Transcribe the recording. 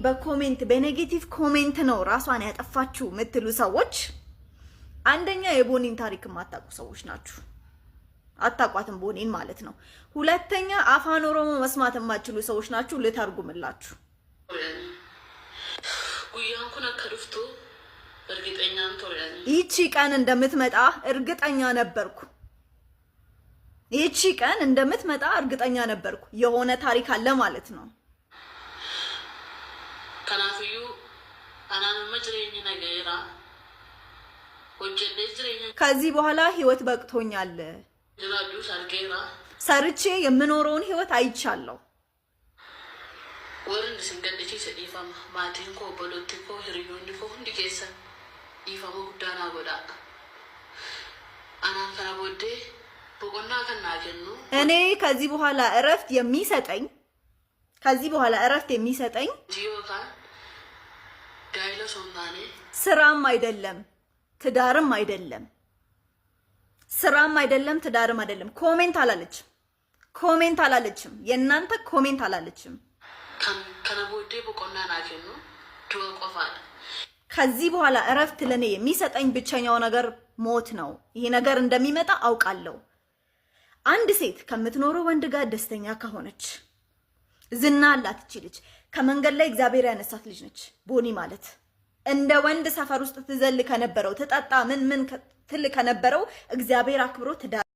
በ comment፣ በ negative comment ነው ራሷን ያጠፋችው የምትሉ ሰዎች አንደኛ የቦኒን ታሪክ የማታውቁ ሰዎች ናችሁ። አታውቋትም ቦኒን ማለት ነው። ሁለተኛ አፋን ኦሮሞ መስማት የማትችሉ ሰዎች ናችሁ። ልተርጉምላችሁ። Guyyaan kun akka dhuftu እርግጠኛ ture. ይቺ ቀን እንደምትመጣ እርግጠኛ ነበርኩ። ይቺ ቀን እንደምትመጣ እርግጠኛ ነበርኩ። የሆነ ታሪክ አለ ማለት ነው። Kanaafiyyuu anaan amma jireenyi na ga'eera. Hojjedhee jireenya ከዚህ በኋላ ህይወት በቅቶኛል። jiraadhus argeera. ሰርቼ የምኖረውን ህይወት አይቻለሁ። Warri isin gaddisiise dhiifama. Maatiin koo, obboloonni koo, hiriyoonni koo hundi keessan dhiifama guddaa naa godhaa. Anaan kana booddee boqonnaa kan naa kennu እኔ ከዚህ በኋላ እረፍት የሚሰጠኝ፣ ከዚህ በኋላ እረፍት የሚሰጠኝ hojii yookaan gaa'ela osoo hin taane ስራም አይደለም፣ ትዳርም አይደለም፣ ስራም አይደለም፣ ትዳርም አይደለም። Comment አላለችም፣ comment አላለችም፣ የእናንተ comment አላለችም። kan kana booddee boqonnaa naa kennu du'a qofaadha. ከዚህ በኋላ እረፍት ለኔ የሚሰጠኝ ብቸኛው ነገር ሞት ነው። ይሄ ነገር እንደሚመጣ አውቃለሁ። አንድ ሴት ከምትኖረው ወንድ ጋር ደስተኛ ከሆነች፣ ዝና አላት እቺ ልጅ። ከመንገድ ላይ እግዚአብሔር ያነሳት ልጅ ነች ቦኒ ማለት። እንደ ወንድ ሰፈር ውስጥ ትዘል ከነበረው፣ ትጠጣ ምን ምን ትል ከነበረው እግዚአብሔር አክብሮ ትዳር